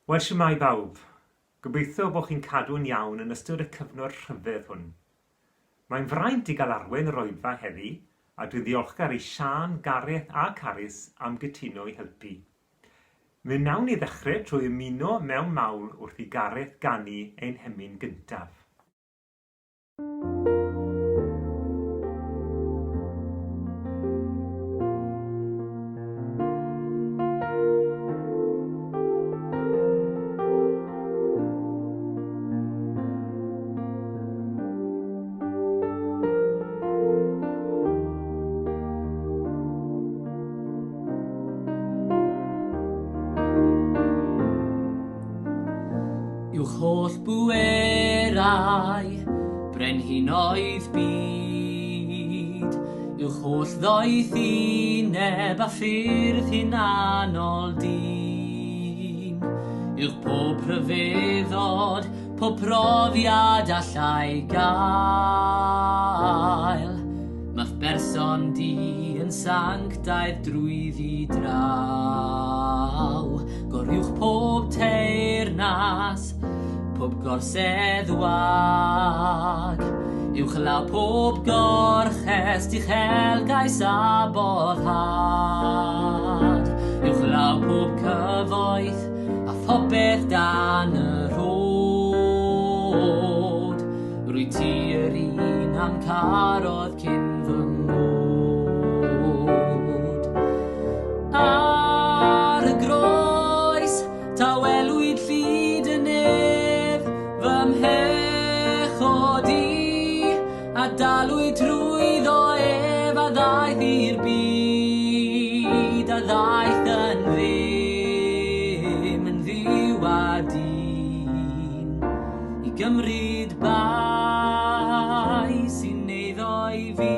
Wel shwmae bawb! Gobeithio bod chi'n cadw'n iawn yn ystod y cyfnod rhyfedd hwn. Mae'n fraint i gael arwain yr oedfa heddi a dwi'n ddiolchgar i Siân, Gareth a Carys am gytuno i helpu. Mi wnawn ni ddechrau trwy ymuno mewn mawl wrth i Gareth ganu ein hemyn gyntaf. Uwch holl bwerau brenhinoedd byd, Uwch holl ddoethineb a ffyrdd hunanol dyn, Uwch pob rhyfeddod, pob profiad allai gael, Ma'th berson di yn sanctaidd drwyddi draw. Goruwch pob teyrnas, pob gorsedd wag, Uwchlaw pob gorchest, uchelgais a boddhad, Uwchlaw pob cyfoeth a phopeth dan y rhod, Rwyt ti yr un a'm carodd cyn fy mod. Ar y groes, tawelwyd llid y nef, fy mhechod i, a dalwyd trwyddo ef a ddaeth i'r byd, a ddaeth yn ddim, yn ddiw a dyn, i gymryd bai sy'n eiddo i fi.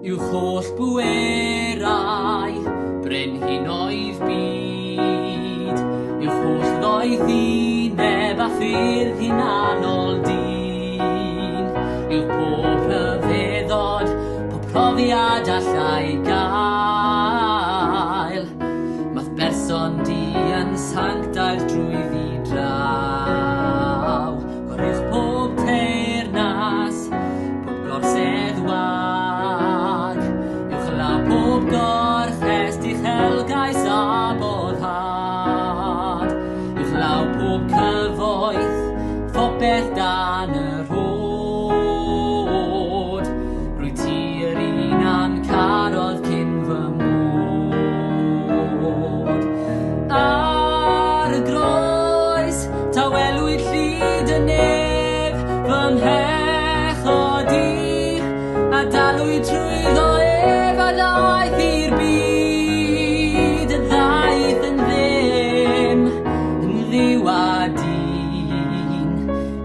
Uwch holl bwerau brenhinoedd byd, Uwch holl ddoethineb a ffyrdd hunanol dyn, Uwch pob rhyfeddod, pob profiad allai gael, Ma'th berson di yn sanctaidd drwyddi draw. Goruwch pob teyrnas, pob gorsedd wag, Uwchlaw pob gorchest, uchelgais a boddhad, Uwchlaw pob cyfoeth, phopeth dan y rhod, Rwyt ti yr un a'm carodd cyn fy mod. Ar y groes, tawelwyd llid y nef, fy mhechod i, a dalwyd trwyddo ef a ddaeth i'r byd, a ddaeth yn ddim, yn ddiw a dyn,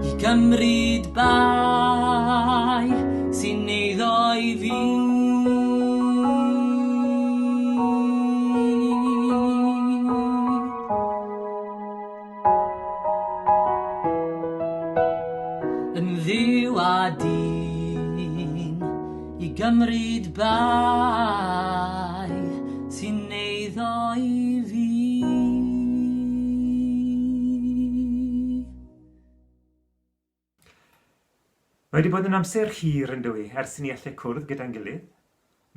i gymryd bai sy'n eiddo i fi. Yn ddiw a dyn i gymryd bai sy'n eiddo i fi. Mae wedi bod yn amser hir, yn dyw hi, ers i ni allu cwrdd gyda'n gilydd.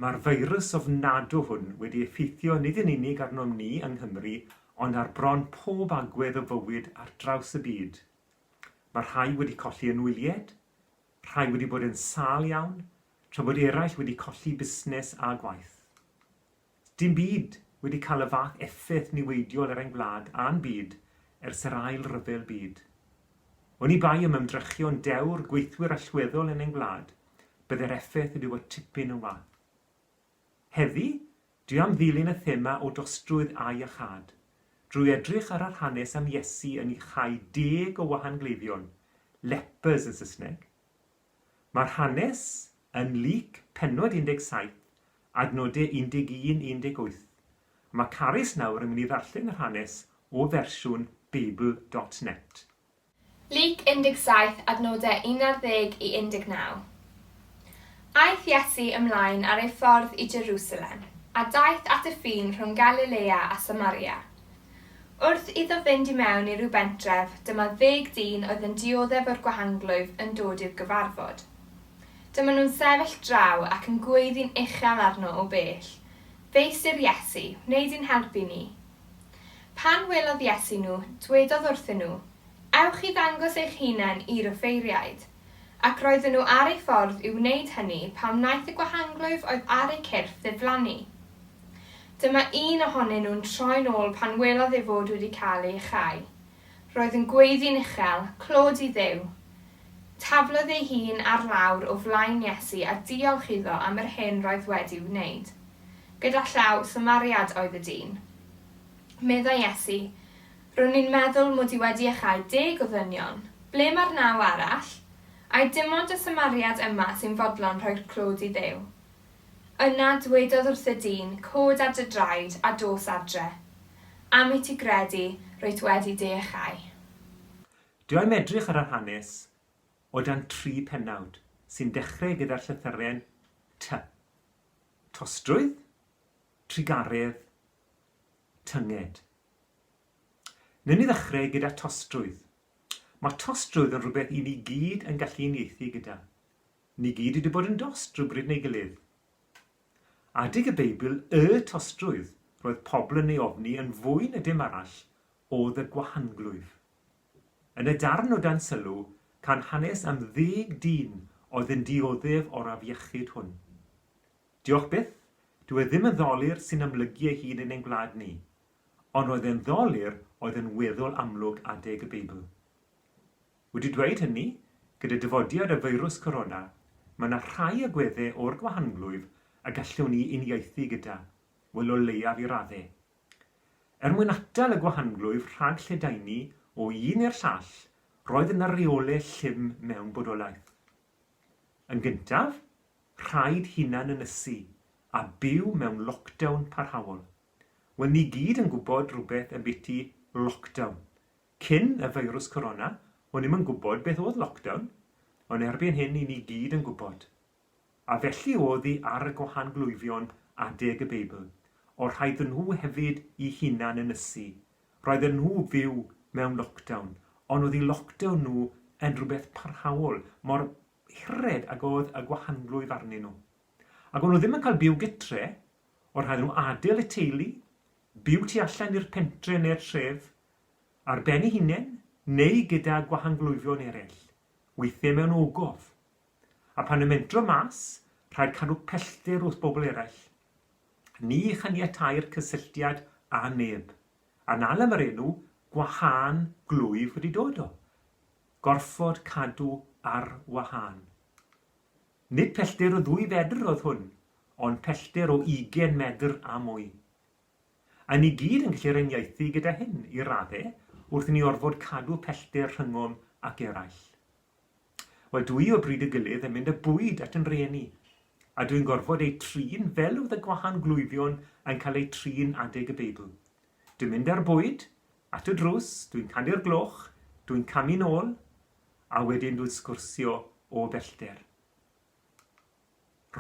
Mae'r feirws ofnadw hwn wedi effeithio nid yn unig arnom ni yng Nghymru ond ar bron pob agwedd o fywyd ar draws y byd. Mae rhai wedi colli anwyliaid, rhai wedi bod yn sâl iawn, tra bod eraill wedi colli busnes a gwaith. Dim byd wedi cael y fath effaith niweidiol ar ein gwlad a'n byd ers yr Ail Ryfel Byd. Oni bai am ymdrechion dewr gweithwyr allweddol yn ein gwlad, bydde'r effaith wedi bod tipyn yn wath. Heddi, dwi am ddilyn y thema o dostrwydd a iachâd, drwy edrych ar yr hanes am Iesu yn iachau deg o wahangleifion, lepers yn Saesneg. Mae'r hanes yn Luc pennod 17, adnodau 11 i 18. Mae Carys nawr yn mynd i ddarllen yr hanes o fersiwn Beibl dot net. Luc 17, adnodau 11 i 19. Aeth Iesu ymlaen ar ei ffordd i Jerusalem, a daeth at y ffin rhwng Galilea a Samaria. Wrth iddo fynd i mewn i ryw bentref, dyma ddeg dyn oedd yn dioddef o'r gwahanglwyf yn dod i'w gyfarfod. Dyma nhw'n sefyll draw ac yn gweiddi'n uchel arno o bell, Feistr Iesu, wnei di'n helpu ni? Pan welodd Iesu nhw, dwedodd wrthyn nhw, Ewch i ddangos eich hunain i'r offeiriaid. Ac roedden nhw ar eu ffordd i wneud hynny pan wnaeth y gwahanglwyf oedd ar eu cyrff ddiflannu. Dyma un ohonyn nhw'n troi'n ôl pan welodd ei fod wedi cael ei iacháu. Roedd yn gweiddi'n uchel, Clod i Dduw! Taflodd ei hun ar lawr o flaen Iesu a diolch iddo am yr hyn roedd wedi'i wneud. Gyda llaw, Samariad oedd y dyn. Meddai Iesu, Ro'n i'n meddwl mod i wedi iacháu deg o ddynion. Ble mae'r naw arall? Ai dim ond y Samariad yma sy'n fodlon rhoi'r clod i Dduw? Yna, dwedodd wrth y dyn, Cod ar dy draed, a dos adre. Am i ti gredu, rwyt wedi dy iacháu. Dwi am edrych ar yr hanes o dan tri pennawd, sy'n dechrau gyda'r llythyren T. Tostrwydd, trugaredd, tynged. Newn ni ddechrau gyda tostrwydd. Mae tostrwydd yn rhywbeth i ni gyd yn gallu uniaethu gyda. Ni gyd wedi bod yn dost rhywbryd neu gilydd. Adeg y Beibl, y tostrwydd roedd pobl yn ei ofni yn fwy na dim arall oedd y gwahanglwyf. Yn y darn o dan sylw, cawn hanes am ddeg dyn oedd yn dioddef o'r afiechyd hwn. Diolch byth, dyw e ddim yn ddolur sy'n amlygu ei hun yn ein gwlad ni, ond roedd e'n ddolur oedd yn weddol amlwg adeg y Beibl. Wedi dweud hynny, gyda dyfodiad y feirws corona, mae 'na rhai agwedde o'r gwahanglwyf y gallwn ni uniaethu gyda, wel o leiaf i radde. Er mwyn atal y gwahanglwyf rhag lledaenu o un i'r llall, roedd yna reole llym mewn bodolaeth. Yn gyntaf, rhaid hunan-ynysu a byw mewn lockdown parhaol. Wel, ni gyd yn gwybod rhywbeth ambiti lockdown. Cyn y feirws corona, o'n i'm yn gwybod beth oedd lockdown, ond erbyn hyn i ni gyd yn gwybod. A felly oedd hi ar y gwahanglwyfion adeg y Beibl. O rhaid nhw hefyd i hunan ynysu. Roedden nhw fyw mewn lockdown, ond oedd eu lockdown nhw yn rhywbeth parhaol, mor hired ag oedd y gwahanglwyf arnyn nhw. Ac o'n nhw ddim yn cael byw gytre, O'dd rhaid nhw adael y teulu, byw tu allan i'r pentre neu'r tref, ar ben eu hunain neu gyda gwahanglwyfion eraill, weithiau mewn ogof. A pan yn mentro mas, rhaid cadw pellter wrth bobl eraill. Ni chaniatâi'r cysylltiad â neb. A 'na le ma'r enw gwahân glwyf wedi dod o. Gorfod cadw ar wahân. Nid pellter o ddwy fedr oedd hwn, ond pellter o ugain medr a mwy. A ni gyd yn gallu reniaethu gyda hyn, i radde, wrth i ni orfod cadw pellter rhyngom ac eraill. Wel, dw i o bryd i'w gilydd yn mynd â bwyd at 'yn rhieni, a dw i'n gorfod eu trin fel oedd y gwahan glwyfion yn cael eu trin adeg y Beibl. Dwi'n mynd â'r bwyd at y drws, dwi'n canu'r gloch, dwi'n camu'n ôl, a wedyn dwi'n sgwrsio o bellter.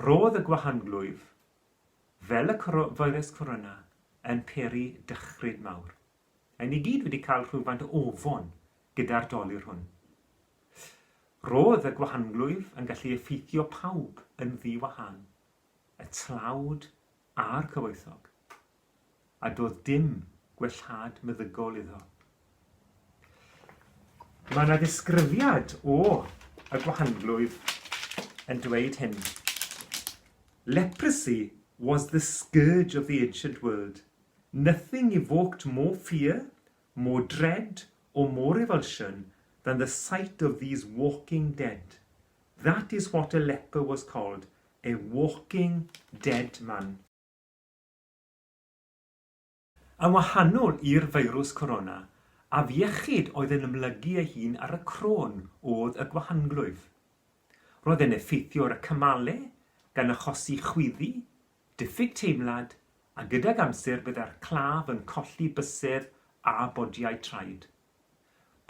Roedd y gwahanglwyf, fel y feirws corona, yn peri dychryn mawr. A ni gyd wedi cael rhywfaint o ofon gyda'r dolur hwn. Roedd y gwahanglwyf yn gallu effeithio pawb yn ddi-wahân, y tlawd a'r cyfoethog. a doedd dim gwellhad meddygol iddo. Mae yna ddisgrifiad o y gwahanglwyf yn dweud hyn. Leprosy was the scourge of the ancient world. Nothing evoked more fear, more dread or more revulsion than the sight of these walking dead. That is what a leper was called, a walking dead man. Yn wahanol i'r feirws corona, afiechyd oedd yn ymlygu ei hun ar y crôn oedd y gwahanglwyf. Roedd e'n effeithio ar y cymale, gan achosi chwyddi, diffyg teimlad, a gydag amser byddai'r claf yn colli bysedd a bodiau traed.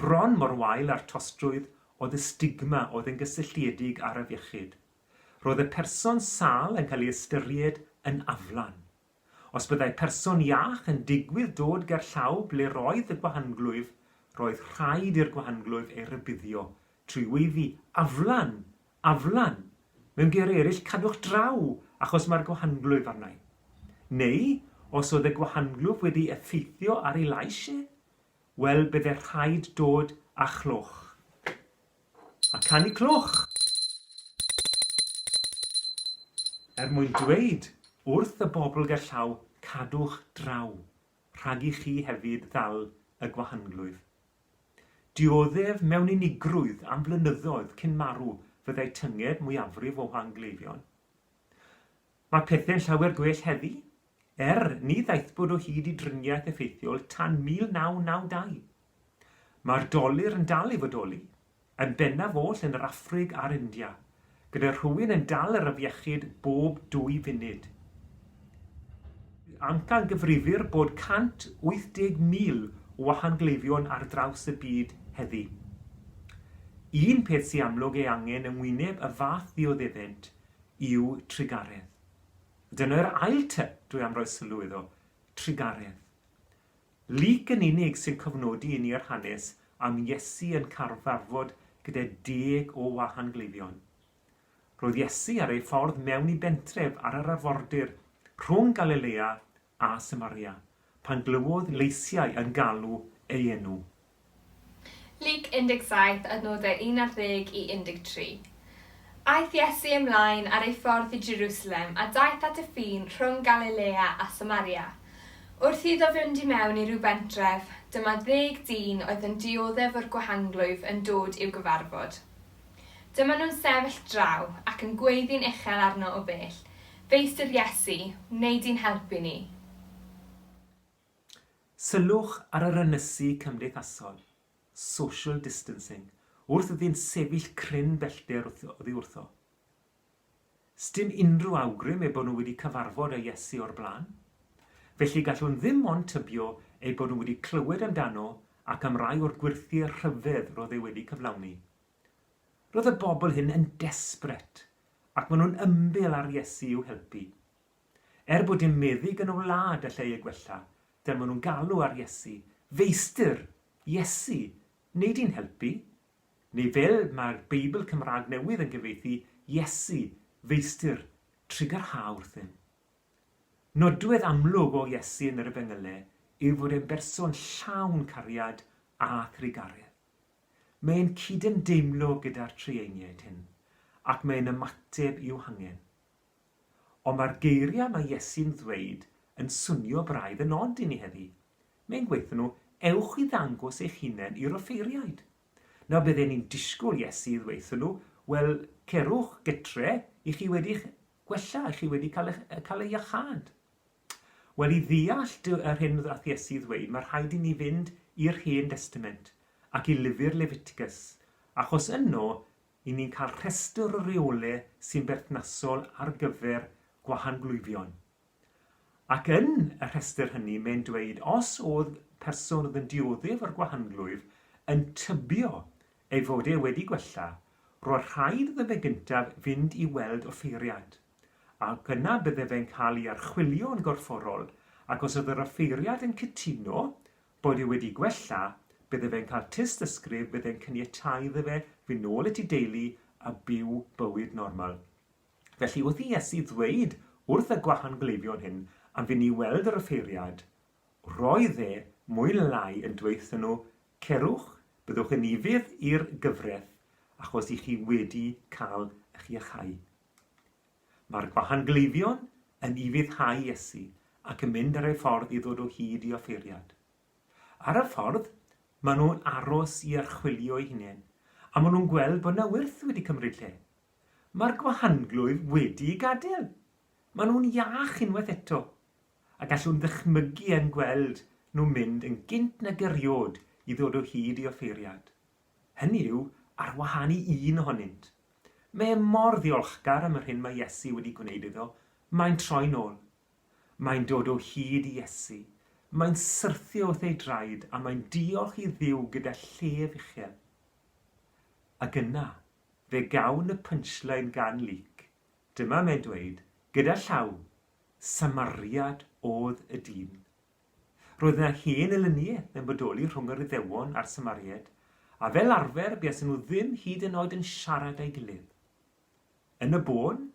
Bron mor wael â'r tostrwydd oedd y stigma oedd yn gysylltiedig â'r afiechyd. Roedd y person sâl yn cael ei ystyried yn aflan. Os byddai person iach yn digwydd dod gerllaw ble roedd y gwahanglwyf, roedd rhaid i'r gwahanglwyf ei rybuddio trwy weiddi 'Aflan! Aflan! Mewn geiriau eraill, cadwch draw, achos mae'r gwahanglwyf arna i. Neu, os oedd y gwahanglwyf wedi effeithio ar ei lais e, wel, bydde rhaid dod â chloch. A canu cloch! Er mwyn dweud wrth y bobl gerllaw, cadwch draw, rhag i chi hefyd ddal y gwahanglwyf. Dioddef mewn unigrwydd am flynyddoedd cyn marw fyddai tynged mwyafrif o wahangleifion. Mae pethau'n llawer gwell heddi, er ni ddaethpwyd o hyd i driniaeth effeithiol tan 1992. Mae'r dolur yn dal i fodoli, yn bennaf oll yn yr Affrig a'r India, gyda rhywun yn dal yr afiechyd bob dwy funud. Amcangyfrifir bod 180,000 o wahangleifion ar draws y byd heddi. Un peth sy amlwg ei angen yng ngwyneb y fath ddioddefent yw trugaredd. Dyna'r ail tŷ dwi am roi sylw iddo, trugaredd. Luc yn unig sy'n cofnodi i ni'r hanes am Iesu yn carfarfod gyda deg o wahangleifion. Roedd Iesu ar ei ffordd mewn i bentref ar yr arfordir rhwng Galilea a Samaria, pan glywodd leisiau yn galw ei enw. Luc 17, adnodau 11 i 13. Aeth Iesu ymlaen ar ei ffordd i Jerusalem a daeth at y ffin rhwng Galilea a Samaria. Wrth iddo fynd i mewn i ryw bentref, dyma ddeg dyn oedd yn dioddef o'r gwahanglwyf yn dod i'w gyfarfod. Dyma nhw'n sefyll draw ac yn gweiddi'n uchel arno o bell, Feistr Iesu, wnei di'n helpu ni? Sylwch ar yr ynysu cymdeithasol, social distancing, wrth iddynt sefyll cryn bellter oddi wrtho. Sdim unrhyw awgrym eu bod nhw wedi cyfarfod â Iesu o'r blaen. Felly gallwn ddim ond tybio eu bod nhw wedi clywed amdano ac am rai o'r gwyrthiau rhyfedd roedd e wedi cyflawni. Roedd y bobl hyn yn desbrate, ac maen nhw'n ymbil ar Iesu i'w helpu. Er bod dim meddyg yn y wlad allai eu gwella, dyma nhw'n galw ar Iesu, Feistr! Iesu! Wnei di'n helpu? Neu fel mae'r Beibl Cymraeg Newydd yn cyfieithu, Iesu, Feistr, trugarha wrthym. Nodwedd amlwg o Iesu yn yr Efengylau yw fod e'n berson llawn cariad a thrugaredd. Mae'n cydymdeimlo gyda'r trueiniaid hyn, ac mae'n ymateb i'w hangen. Ond mae'r geiriau mae Iesu'n ddweud yn swnio braidd yn od i ni heddi. Mae'n gweutho nhw, Ewch i ddangos eich hunain i'r offeiriaid. Nawr bydden ni'n disgwyl Iesu i ddweutho nhw, Wel, cerwch gytre, i chi wedi'ch gwella, i chi wedi cael eich, cael ei iachâd. Wel, i ddeall yr hyn wnaeth Iesu ddweud, mae rhaid i ni fynd i'r Hen Destament ac i lyfr Leviticus, achos yno 'y ni'n cael rhestr o reole sy'n berthnasol ar gyfer gwahanglwyfion. Ac yn y rhestr hynny mae'n dweud os oedd person oedd yn dioddef o'r gwahanglwyf yn tybio ei fod e wedi gwella, roedd rhaid iddo fe gyntaf fynd i weld offeiriad. Ac yna bydde fe'n cael ei archwilio yn gorfforol ac os oedd yr offeiriad yn cytuno bod e wedi gwella, bydde fe'n cael tystysgrif bydde'n caniatáu iddo fe fynd nôl at ei deulu a byw bywyd normal. Felly wrth i Iesu ddweud wrth y gwahangleifion hyn am fynd i weld yr offeiriad, roedd e mwy neu lai yn dweutho nhw, Cerwch, byddwch yn ufudd i'r gyfraith, achos i chi wedi cael eich iachau. Mae'r gwahangleifion yn ufuddhau Iesu ac yn mynd ar eu ffordd i ddod o hyd i offeiriad. Ar y ffordd, maen nhw'n aros i archwilio eu hunain, a maen nhw'n gweld bod 'na wyrth wedi cymryd lle. Mae'r gwahanglwyf wedi eu gadael! Maen nhw'n iach unwaith eto! A gallwn ddychmygu yn gweld nhw'n mynd yn gynt nag erioed i ddod o hyd i offeiriad. Hynny yw, ar wahân i un ohonynt. Mae e mor ddiolchgar am yr hyn mae Iesu wedi gwneud iddo, mae'n troi'n ôl. Mae'n dod o hyd i Iesu. Mae'n syrthio wrth ei draed a mae'n diolch i Dduw gyda llef uchel. Ac yna, fe gawn y punchline gan Luc. Dyma mae'n dweud, gyda llaw, Samariad oedd y dyn. Roedd yna hen elyniaeth yn bodoli rhwng yr Iddewon a'r Samariaid, a fel arfer buasen nhw ddim hyd yn oed yn siarad â'i gilydd. Yn y bôn,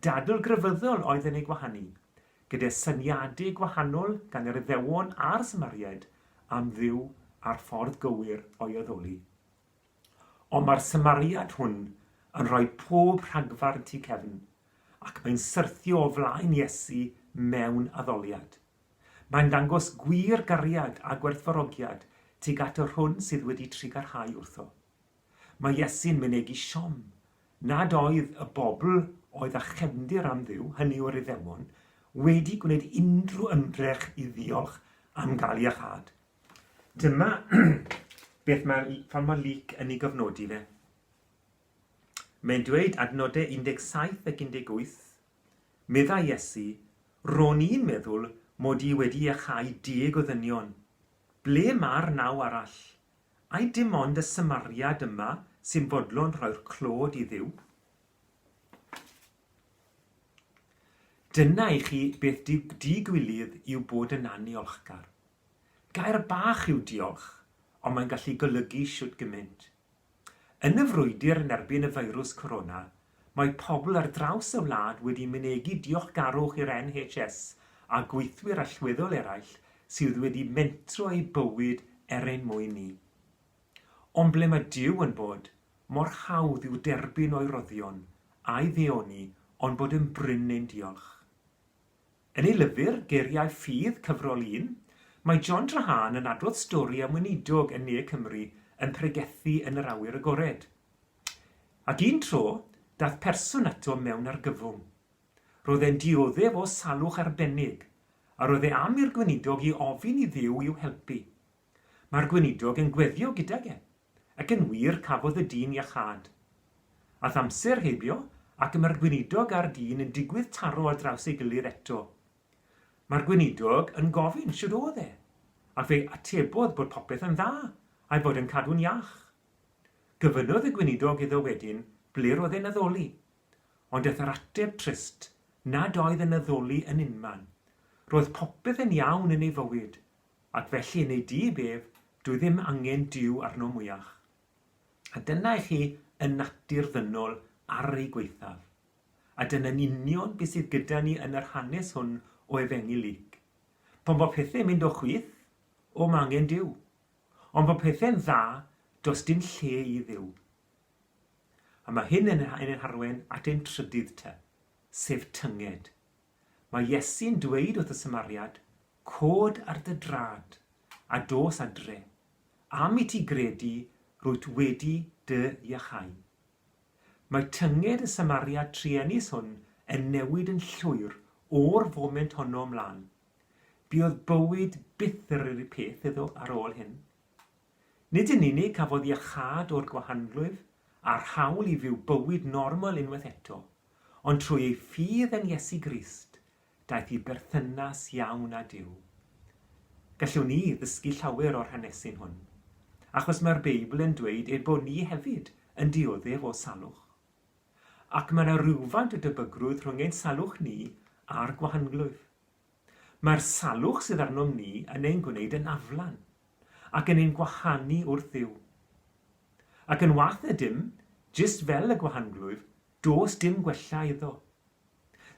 dadl grefyddol oedd yn eu gwahanu, gyda syniadau gwahanol gan yr Iddewon a'r Samariaid am Dduw a'r ffordd gywir o'i addoli. Ond mae'r Samariad hwn yn rhoi pob rhagfarn tu cefn, ac mae'n syrthio o flaen Iesu mewn addoliad. Mae'n dangos gwir gariad a gwerthfawrogiad tuag at yr hwn sydd wedi trugarhau wrtho. Mae Iesu'n mynegi siom nad oedd y bobl oedd â chefndir am Dduw, hynny yw'r Iddewon, wedi gwneud unrhyw ymdrech i ddiolch am gael iachâd. Dyma beth mae, ffordd mae Luc yn ei gofnodi fe. Mae'n dweud adnodau 17 ac 18, Meddai Iesu, Ro'n i'n meddwl mod i wedi iachau deg o ddynion. Ble mae'r naw arall? Ai dim ond y Samariad yma sy'n fodlon rhoi'r clod i Dduw? Dyna i chi beth di-gwilydd yw bod yn anniolchgar. Gair bach yw diolch, ond mae'n gallu golygu shwt gymaint. Yn y frwydr yn erbyn y feirws corona, mae pobl ar draws y wlad wedi mynegi diolchgarwch i'r nhs a gweithwyr allweddol eraill sydd wedi mentro eu bywyd er ein mwyn ni. Ond ble mae Duw yn bod, mor hawdd yw derbyn o'i roddion a'i ddeoni ond bod yn brin ein diolch. Yn ei lyfr, Geiriau Ffydd, Cyfrol Un, mae John Trahan yn adrodd stori am weinidog yn ne Cymru yn pregethu yn yr awyr agored. Ac un tro, daeth person ato mewn argyfwng. Roedd e'n dioddef o salwch arbennig, a roedd e am i'r gweinidog i ofyn i Dduw i'w helpu. Mae'r gweinidog yn gweddio gydag e, ac yn wir cafodd y dyn iachâd. Aeth amser heibio, ac y mae'r gweinidog a'r dyn yn digwydd taro ar draws ei gilydd eto. Mae'r gweinidog yn gofyn shwd o'dd e, ac fe atebodd bod popeth yn dda, a'i fod yn cadw'n iach. Gofynnodd y gweinidog iddo wedyn ble roedd e'n addoli, ond daeth yr ateb trist nad oedd yn addoli yn unman. Roedd popeth yn iawn yn ei fywyd, Ac felly yn ei dyb ef, dwy ddim angen Duw arno mwyach. A dyna i chi y natur ddynol ar ei gwaethaf. A dyna'n union beth sydd gyda ni yn yr hanes hwn o Efengyl Luc. Pan fo pethe'n mynd o chwith, o mae angen Duw. Ond pan pethe'n dda, does dim lle i Dduw. A mae hyn yn ein harwain at ein trydydd tŷ, sef tynged. Mae Iesu'n dweud wrth y Samariad, Cod ar dy drad, a dos adre. Am i ti gredu, rwyt wedi dy iachau. Mae tynged y Samariad truenus hwn yn newid yn llwyr o'r foment honno ymlaen. Buodd bywyd byth yr un peth iddo ar ôl hyn. Nid yn unig cafodd iachâd o'r gwahanglwyf a'r hawl i fyw bywyd normal unwaith eto, ond trwy ei ffydd yn Iesu Grist, daeth i berthynas iawn â Duw. Gallwn ni ddysgu llawer o'r hanesyn hwn, achos mae'r Beibl yn dweud ein bod ni hefyd yn dioddef o salwch. Ac mae yna rywfaint o debygrwydd rhwng ein salwch ni a'r gwahanglwyf. Mae'r salwch sydd arnom ni yn ein gwneud yn aflan, ac yn ein gwahanu wrth Dduw. Ac yn wath na dim, jyst fel y gwahanglwyf, does dim gwella iddo.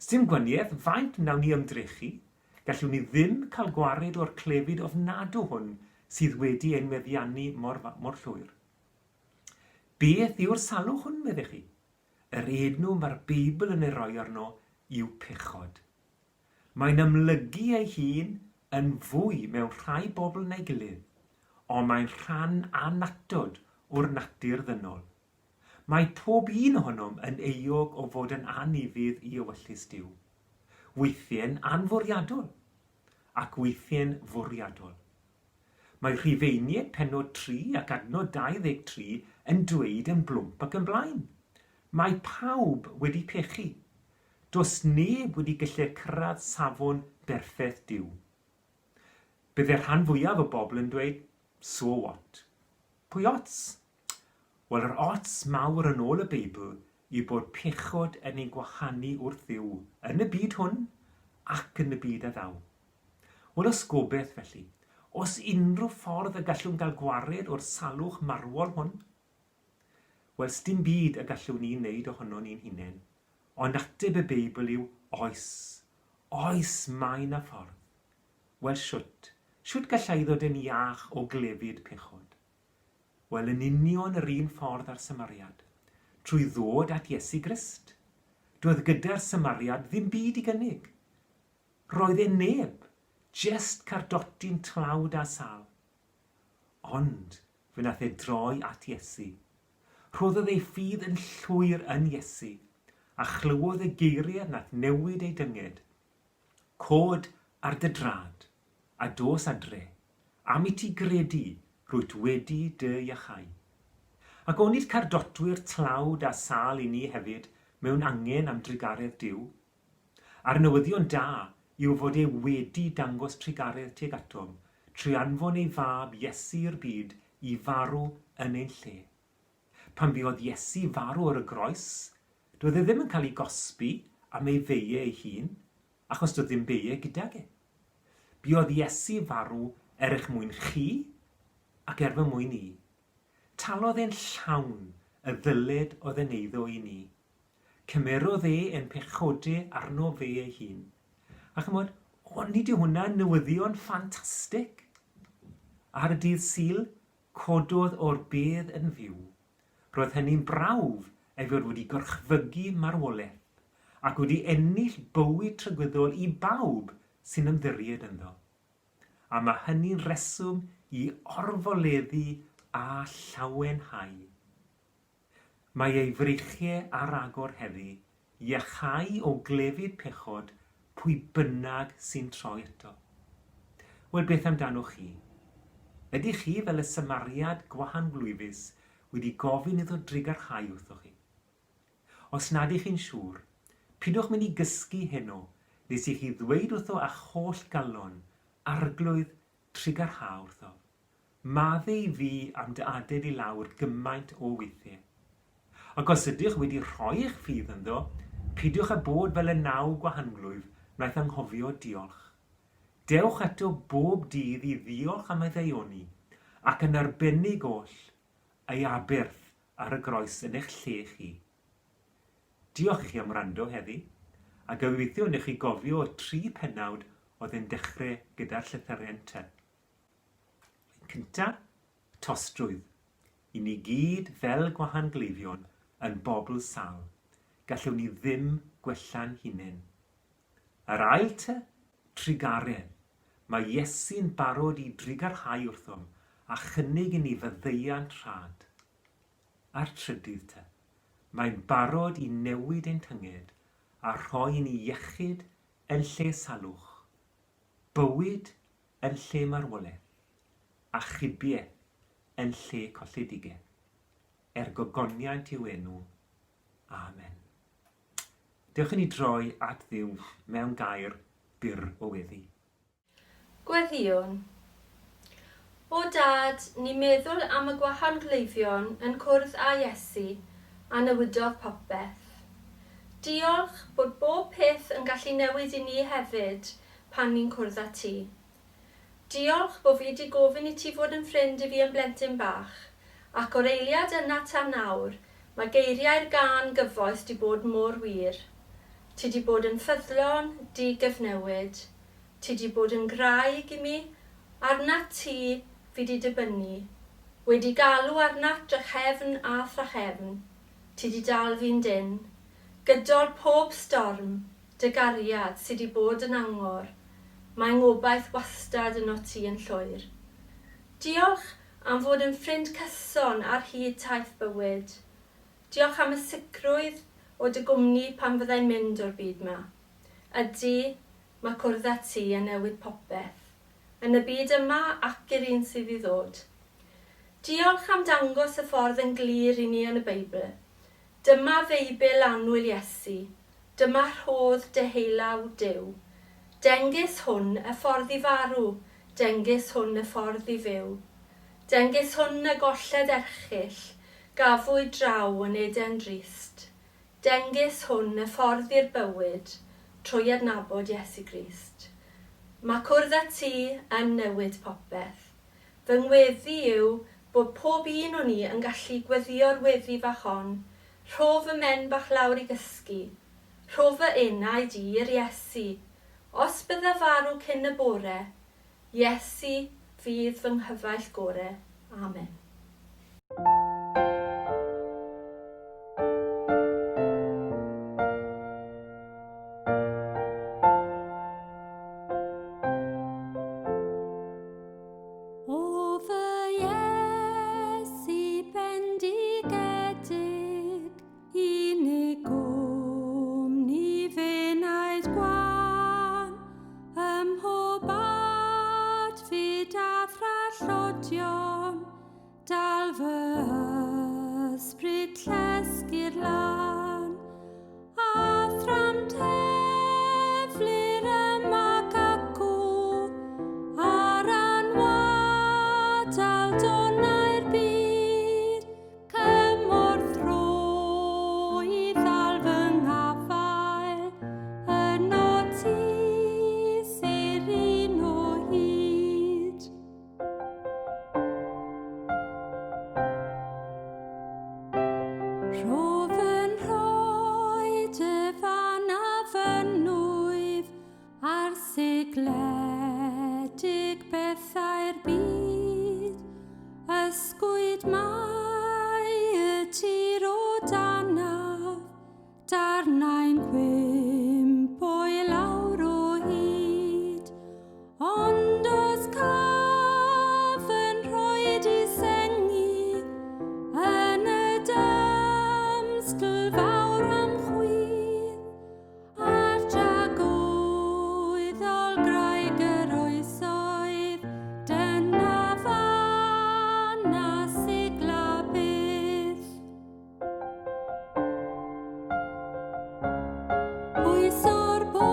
Sdim gwaniaeth faint wnawn ni ymdrechu, gallwn ni ddim cael gwared o'r clefyd ofnadw hwn sydd wedi ein meddiannu mor, mor llwyr. Beth yw'r salwch hwn, meddech chi? Yr enw mae'r Beibl yn ei roi arno yw pechod. Mae'n amlygu ei hun yn fwy mewn rhai bobl na'i gilydd, ond mae'n rhan annatod o'r natur ddynol. Mae pob un ohonom yn euog o fod yn anufudd i ewyllys Duw. Weithiau'n anfwriadol, ac weithiau'n fwriadol. Mae Rhufeiniaid pennod 3 ac adnod 23 yn dweud yn blwmp ac yn blaen, Mae pawb wedi pechu. Does neb wedi gallu cyrraedd safon berffeth Duw. Bydde'r rhan fwyaf o bobl yn dweud, So what? Pwy ots? Wel, yr ots mawr yn ôl y Beibl yw bod pechod yn ein gwahanu wrth Dduw yn y byd hwn ac yn y byd a ddaw. Wel, oes gobeith felly? Oes unrhyw ffordd y gallwn gael gwared o'r salwch marwol hwn? Wel, sdim byd y gallwn ni wneud ohono ni'n hunain, ond ateb y Beibl yw oes. Oes, mae 'na ffordd. Wel, shwt? Shwt galla i ddod yn iach o glefyd pechod? Wel, yn union yr un ffordd â'r Samariad. Trwy ddod at Iesu Grist. Doedd gyda'r Samariad ddim byd i gynnig. Roedd e'n neb, jest cardotyn tlawd a sâl. Ond fe nath e droi at Iesu. Rhoddodd ei ffydd yn llwyr yn Iesu, a chlywodd y geiriau nath newid ei dynged. Cod ar dy drad, a dos adre, am i ti gredu rwyt wedi dy iachau. Ac onid cardotwyr tlawd a sâl i ni hefyd mewn angen am drugaredd Duw? A'r newyddion da yw fod e wedi dangos trugaredd tuag atom trwy anfon ei Fab Iesu i'r byd i farw yn ein lle. Pan fuodd Iesu farw ar y groes, doedd e ddim yn cael ei gosbi am ei feie ei hun, achos doedd ddim beie gydag e. Buodd Iesu farw er eich mwyn chi ac er fy mwyn i. Talodd e'n llawn y ddyled oedd yn eiddo i ni. Cymerodd e ein pechode arno fe ei hun. A ch'mod, onid yw hwnna'n newyddion ffantastig? Ar y dydd Sul, Cododd o'r bedd yn fyw. Roedd hynny'n brawf ei fod wedi gorchfygu marwolaeth, ac wedi ennill bywyd tragwyddol i bawb sy'n ymddiried ynddo. A mae hynny'n reswm i orfoleddu a llawenhau. Mae ei freichiau ar agor heddi, iachau o glefyd pechod pwy bynnag sy'n troi ato. Wel, beth amdanoch chi? Ydych chi, fel y Samariad gwahanglwyfus, wedi gofyn iddo drugarhau wrthoch chi? Os nad ych chi'n siŵr, pidwch mynd i gysgu heno nes i chi ddweud wrtho â'ch holl galon, Arglwydd, trugarha wrthof. Madde i fi am dy adael i lawr gymaint o weithiau. Ac os ydych wedi rhoi eich ffydd ynddo, peidiwch â bod fel y naw gwahanglwyf wnaeth anghofio diolch. Dewch ato bob dydd i ddiolch am ei ddaioni, ac yn arbennig oll, ei aberth ar y groes yn eich lle chi. Diolch i chi am wrando heddi, a gobeithio wnewch chi gofio y tri phennawd oedd yn dechrau gyda'r llythyren T. Yn cynta, tostrwydd. I ni gyd, fel gwahangleifion, yn bobl sal. Gallwn ni ddim gwella'n hunain. Yr ail tŷ, trugaredd. Mae Iesu'n barod i drugarhau wrthom a chynnig i ni faddeuant rhad. A'r trydydd tŷ, mae'n barod i newid ein tynged a rhoi i ni iechyd yn lle salwch, bywyd yn lle marwolaeth, achubiaeth yn lle colledigaeth, er gogoniant i'w enw. Amen. Dewch i ni droi at Dduw mewn gair byr o weddi. Gweddïwn. O Dad, ni'n meddwl am y gwahangleifion yn cwrdd â Iesu a newidodd popeth. Diolch bod bob peth yn gallu newid i ni hefyd pan ni'n cwrdd â ti. Diolch bo fi 'di gofyn i ti fod yn ffrind i fi yn blentyn bach, ac o'r eiliad yna tan nawr, mae geiriau'r gân gyfoes 'di bod mor wir. Ti 'di bod yn ffyddlon, di-gyfnewid. Ti 'di bod yn graig i mi, arnat ti fi 'di dibynnu. Wedi galw arnat drachefn a thrachefn, ti 'di dal fi'n dynn. Gydol pob storm, Dy gariad sy 'di bod yn angor, mae ngobaith wastad ynot ti yn llwyr. Diolch am fod yn ffrind cyson ar hyd taith bywyd. Diolch am y sicrwydd o dy gwmni pan fyddai'n mynd o'r byd 'ma. Ydy, mae cwrdd â ti yn newid popeth. Yn y byd yma ac i'r un sydd i ddod. Diolch am dangos y ffordd yn glir i ni yn y Beibl. Dyma Feibl annwyl Iesu, dyma rhodd deheulaw Duw. Dengys hwn y ffordd i farw, Dengys hwn y ffordd i fyw. Dengys hwn y golled erchyll gafwyd draw yn Eden drist. Dengys hwn y ffordd i'r bywyd trwy adnabod Iesu Grist. Mae cwrdd â ti yn newid popeth. Fy ngweddi yw bod pob un o ni yn gallu gweddïo'r weddi fach hon, Rho fy mhen bach lawr i gysgu. Rho fy enaid i i'r Iesu. Os bydda farw cyn y bore, Iesu fydd fy nghyfaill gore. Amen. O fy Iesu bendigedig, unig gwmni f'enaid gwan, ym mhob adfyd a thrallodion, dal fy ysbryd llesg i'r lan. A thram teflir ymac acw, ar anwadal donnau'r byd, cymorth rho i ddal fy nghafael, yno ti sy'r un o hyd. Rho fy nrhoi dy fan a fy nwyf ar sigledig bethau'r byd. Ysgwyd mae y tir o danaf, Darnau'n cwympo i lawr o hyd, ond os caf yn rhoed i sengi yn y dymstl fawr am chwith, a'r dragoeddol graig yr oesoedd, dyna fan a sigla byth. Pwyso'r bore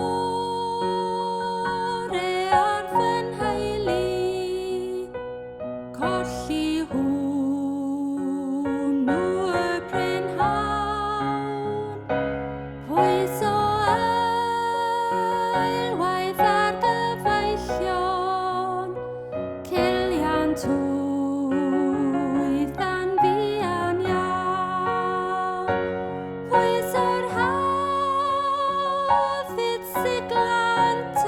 ar fy nheulu, colli hwnnw y prynhawn. Pwyso eilwaith ar gyfeillion, Cilian twytha'n fuan iawn. Pwyso'r hafyd siglant.